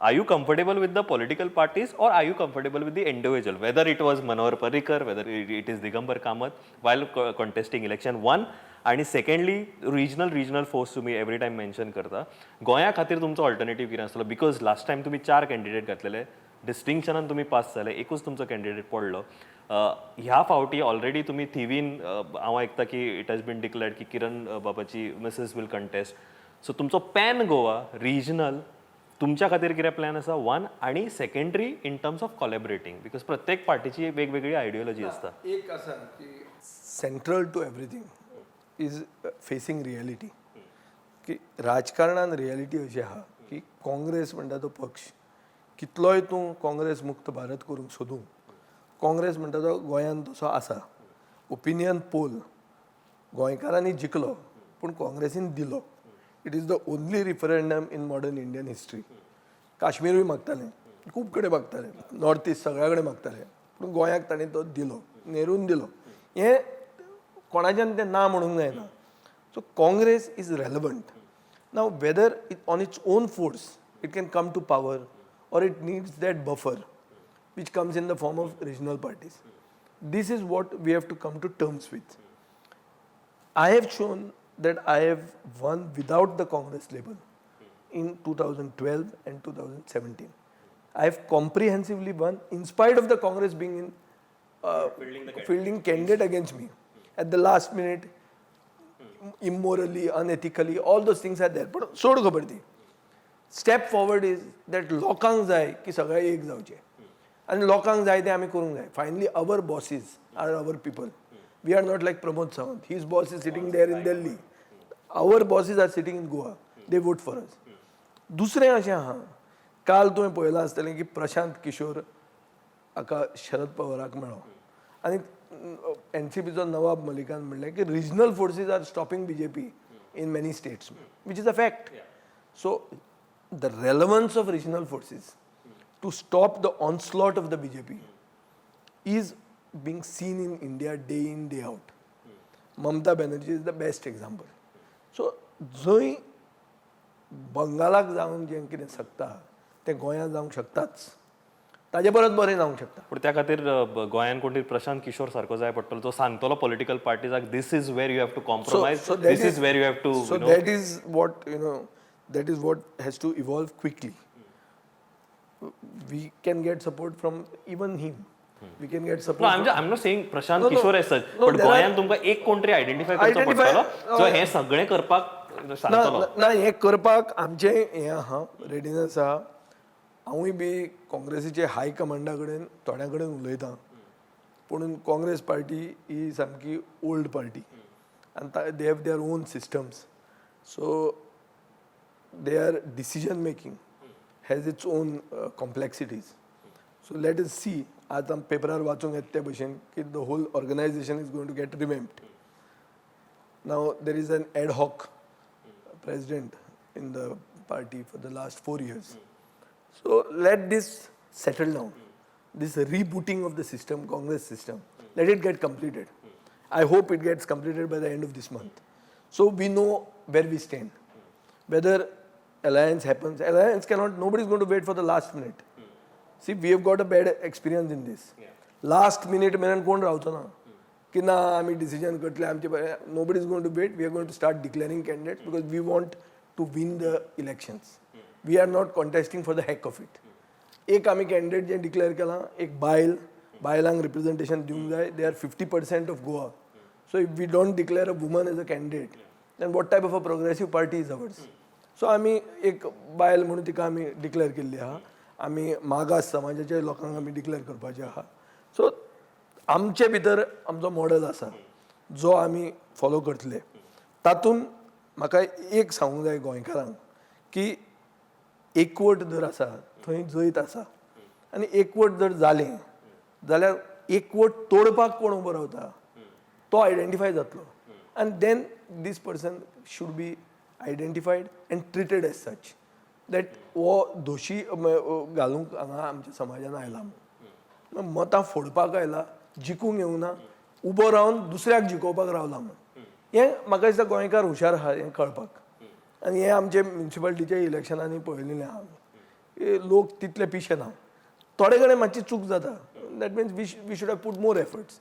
Are you comfortable with the political parties or are you comfortable with the individual, whether it was Manohar Parrikar, whether it is Digambar Kamat, while contesting election one? आणि secondly, regional force तुम्ही every time mention करता. गोंया खातीर तुमचो alternative कितें आसतलो? Because last time तुमी चार कॅन्डिडेट घातलेले, डिस्टिंक्शनान तुमी पास जाले, एकूच तुमचो कॅन्डिडेट पडलो. ह्या फावटी ऑलरेडी तुमी थिवीन हांव आयकता की it has been declared की किरण बाबाची मिसेस will contest. सो तुमचो पॅन गोवा रिजनल तुमच्या खातीर कितें प्लॅन आसा, वन, आणि secondary, in terms of collaborating, because प्रत्येक पार्टीची वेगवेगळी आयडियोलॉजी आसता. एक आसा की central to everything is facing reality, की राजकारणान रियलिटी अशी आहा की काँग्रेस म्हणटा तो पक्ष कितलोय तूं काँग्रेस मुक्त भारत करूंक सोदूं, काँग्रेस म्हणटा तो गोंयांत तसो आसा. ओपिनियन पोल गोंयकारांनी जिखलो पूण काँग्रेसीन दिलो. It is the only referendum in modern Indian history. काश्मीरूय मागताले, खूब कडेन मागताले, नॉर्थ इस्ट सगळ्या कडेन मागताले, पूण गोंयाक ताणें तो दिलो, नेरून दिलो. हें कोणाच्यान तें ना म्हणूंक जायना. So Congress is relevant. Now, whether it on its own force it can come to power or it needs that buffer which comes in the form of regional parties, this is what we have to come to terms with. I have shown that I have won without the Congress label in 2012 and 2017. I have comprehensively won in spite of the Congress being in fielding candidate against me at the last minute, immorally, unethically, all those things are there. पण सोड खबर ती. Step forward is that लोकांक जाय की सगळे एक जावचे आनी लोकांक जाय तें आमी करूंक जाय. Finally, our bosses are our people. We are not like Pramod Sawant. His boss is sitting there in Delhi. Our bosses are sitting in Goa. They vote for us. दुसरें अशें आहा, काल तुवें पळयलां आसतलें की प्रशांत किशोर हाका शरद पवाराक मेळ्ळो आनी एनसीपीचो नवाब मलिकान म्हणलें की regional forces are stopping BJP in many states, which is a fact. So the relevance of regional forces to stop the onslaught of the BJP is being seen in India day in, day out. Mamata Banerjee is the best example. So जंय बंगालाक जावन जें कितें शकता तें गोंयांत जावंक शकताच, ताजे परस बरें जावंक शकता. पूण त्या खातीर गोंयान कोण तरी प्रशांत किशोर सारको जाय पडटलो, तो सांगतलो political पार्टीजाक, "This is where you have to compromise, so that this is where you have to" So that is what you know. That is what has to evolve quickly. We can get support from even him. We can get support. No, I'm not saying Prashant No. Kishor as such, No, but there are- गोंयान तुमकां एक कोण तरी identify करचो पडटलो जो हें सगळें करपाक ना. सांगतलो. ना, हें करपाक आमचें हें आहा, रेडिनस आहा. हांवूय बी काँग्रेसीचे हाय कमांडा कडेन, थोड्यां कडेन उलयतां. पूण काँग्रेस पार्टी ही सामकी ओल्ड पार्टी आनी they have their own systems, so their decision making has its own complexities. So let us see. आतां पेपरार वाचूंक येता ते भशेन की the whole organization is going to get revamped. Now there is an ad hoc president in the party for the last 4 years. So let this settle down. This rebooting of the system, Congress system, let it get completed. I hope it gets completed by the end of this month. So we know where we stand. Whether alliance happens, alliance cannot, nobody is going to wait for the last minute. See, we have got a bad experience in this. Last minute मेरेन कोण रावचो ना की ना आमी decision करतले आमचे. Nobody is going to wait. We are going to start declaring candidate because we want to win the elections. We are not contesting for the heck of it. एक आमी कॅन्डिडेट जे डिक्लेअर केलां, एक बायल, बायलांक representation दिवंक जाय. They are 50% of Goa, so if we don't declare a woman as a candidate, then what type of a progressive party is ours? So आमी एक बायल म्हणून तिका आमी डिक्लेअर केल्ली आहा. आमी मागास समाजाच्या लोकांक आमी डिक्लेअर करपाचे आहा. सो आमचे भितर आमचो मॉडल आसा जो आमी फॉलो करतले. तातूंत म्हाका एक सांगूंक जाय गोंयकारांक की एकवट जर आसा थंय जैत आसा आनी एकवट जर जालें जाल्यार एकवट तोडपाक कोण उबो रावता तो आयडेंटिफाय जातलो आनी then this person should be identified and treated as such that हो दोशी घालूंक हांगा आमच्या समाजान आयला म्हूण, मतां फोडपाक आयला, जिखूंक येवंक ना, उबो रावन दुसऱ्याक जिखोवपाक रावला म्हूण. हें म्हाका दिसता गोंयकार हुशार आहा हें कळपाक आनी हें आमचे म्युनिसिपालिटीच्या इलेक्शनांनी पळयलेलें आहा आमी. लोक तितले पिशे ना. थोडे कडेन मातशी चूक जाता. That means we should have put more efforts.